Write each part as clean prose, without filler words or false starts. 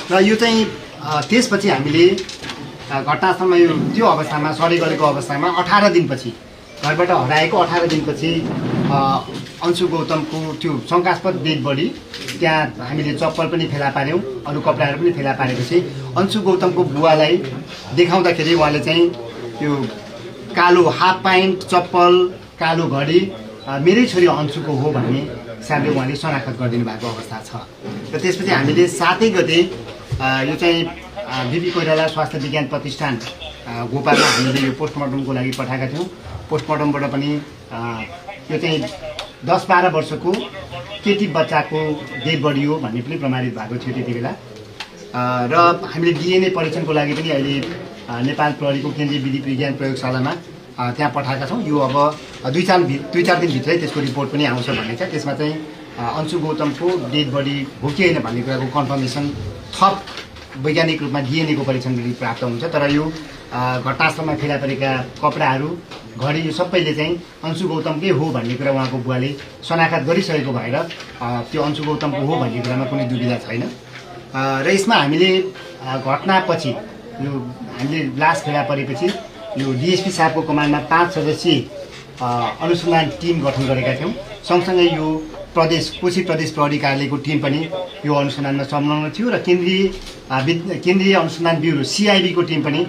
र यो चाहिँ त्यसपछि हामीले घटनास्थलमा यो त्यो अवस्थामा सडे गलेको अवस्थामा 18 दिनपछि घरबाट हराएको 18 दिनपछि अंशु गौतमको त्यो शङ्कास्पद डेड बडी त्यहाँ हामीले चप्पल पनि फेला पार्यौँ, अरू कपडाहरू पनि फेला पारेपछि अंशु गौतमको बुवालाई देखाउँदाखेरि उहाँले चाहिँ त्यो कालो हाफ प्यान्ट, चप्पल, कालो घडी मेरै छोरी अंशुको हो भन्ने हिसाबले उहाँले शनाखत गरिदिनु भएको अवस्था छ। र त्यसपछि हामीले 7 गते यो चाहिँ बिपी कोइराला स्वास्थ्य विज्ञान प्रतिष्ठान गोपालमा हामीले यो पोस्टमार्टमको लागि पठाएका थियौँ। पोस्टमार्टमबाट पनि यो चाहिँ 10-12 वर्षको केटी बच्चाको डेड बडी हो भन्ने पनि प्रमाणित भएको थियो त्यति बेला। र हामीले डिएनए परीक्षणको लागि पनि अहिले नेपाल प्रहरीको केन्द्रीय विधि विज्ञान प्रयोगशालामा त्यहाँ पठाएका छौँ। यो अब 2-4 दिनभित्रै त्यसको रिपोर्ट पनि आउँछ भन्ने छ। त्यसमा चाहिँ अंशु गौतमको डेड बडी हो कि होइन भन्ने कुराको कन्फर्मेसन थप वैज्ञानिक रूपमा डिएनएको परीक्षण प्राप्त हुन्छ। तर यो घटनास्थलमा फेला परेका कपडाहरू, घडी यो सबैले चाहिँ अंशु गौतमकै हो भन्ने कुरा उहाँको बुवाले शनाखत गरिसकेको भएर त्यो अंशु गौतमको हो भन्ने कुरामा कुनै दुविधा छैन। र यसमा हामीले घटनापछि यो हामीले लास फेला परेपछि यो डिएसपी साहबको कमान्डमा 5 सदस्यीय अनुसन्धान टिम गठन गरेका थियौँ। सँगसँगै यो कोशी प्रदेश प्रहरी कार्यालयको टिम पनि यो अनुसन्धानमा संलग्न थियो र केन्द्रीय अनुसन्धान ब्युरो सिआइबीको टिम पनि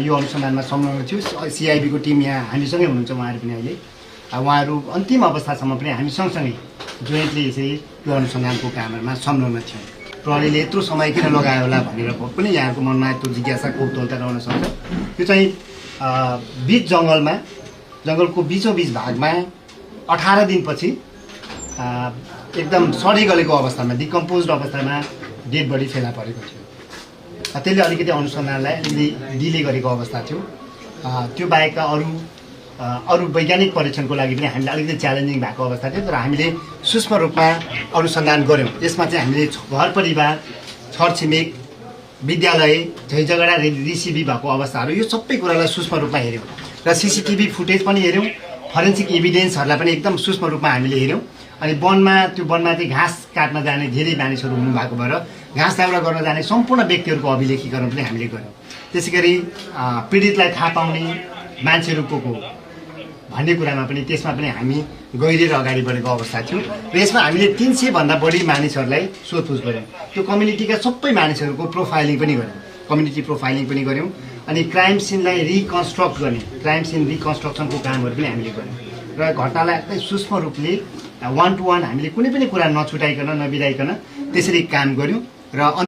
यो अनुसन्धानमा संलग्न थियो। सिआइबीको टिम यहाँ हामीसँगै हुनुहुन्छ, उहाँहरू पनि अहिले उहाँहरू अन्तिम अवस्थासम्म पनि हामी सँगसँगै जोइन्टली यसरी यो अनुसन्धानको काममा संलग्न थियौँ। प्रहरीले यत्रो समय किन लगायो होला भनेर पनि यहाँको मनमा त्यो जिज्ञासा कौतूहलता रहन सक्छ। यो चाहिँ बीच जङ्गलको बिचौबिच भागमा 18 दिनपछि एकदम सडे गलेको अवस्थामा, डिकम्पोज्ड अवस्थामा डेड बडी फेला परेको थियो। त्यसले अलिकति अनुसन्धानलाई अलिकति डिले गरेको अवस्था थियो। त्यो बाहेकका अरू वैज्ञानिक परीक्षणको लागि पनि हामीले अलिकति च्यालेन्जिङ भएको अवस्था थियो। तर हामीले सूक्ष्म रूपमा अनुसन्धान गऱ्यौँ। यसमा चाहिँ हामीले घर परिवार, छरछिमेक, विद्यालय, झैझगडा रिसिभी भएको अवस्थाहरू यो सबै कुरालाई सूक्ष्म रूपमा हेऱ्यौँ र सीसीटीभी फुटेज पनि हेऱ्यौँ। फरेन्सिक एभिडेन्सहरूलाई पनि एकदम सूक्ष्म रूपमा हामीले हेऱ्यौँ। अनि त्यो वनमा चाहिँ घाँस काट्न जाने धेरै मानिसहरू हुनुभएको भएर घाँस दाउरा गर्न जाने सम्पूर्ण व्यक्तिहरूको अभिलेखीकरण पनि हामीले गऱ्यौँ। त्यसै गरी पीडितलाई थाहा पाउने मान्छेहरू को भन्ने कुरामा पनि त्यसमा पनि हामी गहिरिएर अगाडि बढेको अवस्था थियो। र यसमा हामीले 300 भन्दा बढी मानिसहरूलाई सोधपुछ गऱ्यौँ। त्यो कम्युनिटीका सबै मानिसहरूको प्रोफाइलिङ पनि गऱ्यौँ, कम्युनिटी प्रोफाइलिङ पनि गऱ्यौँ। अनि क्राइम सिनलाई रिकन्स्ट्रक्ट गर्ने, क्राइम सिन रिकन्स्ट्रक्सनको कामहरू पनि हामीले गऱ्यौँ। र घटनालाई एकदमै सूक्ष्म रूपले 1 to 1 हामीले कुनै पनि कुरा नछुटाइकन नबिराइकन त्यसरी काम गऱ्यौँ। र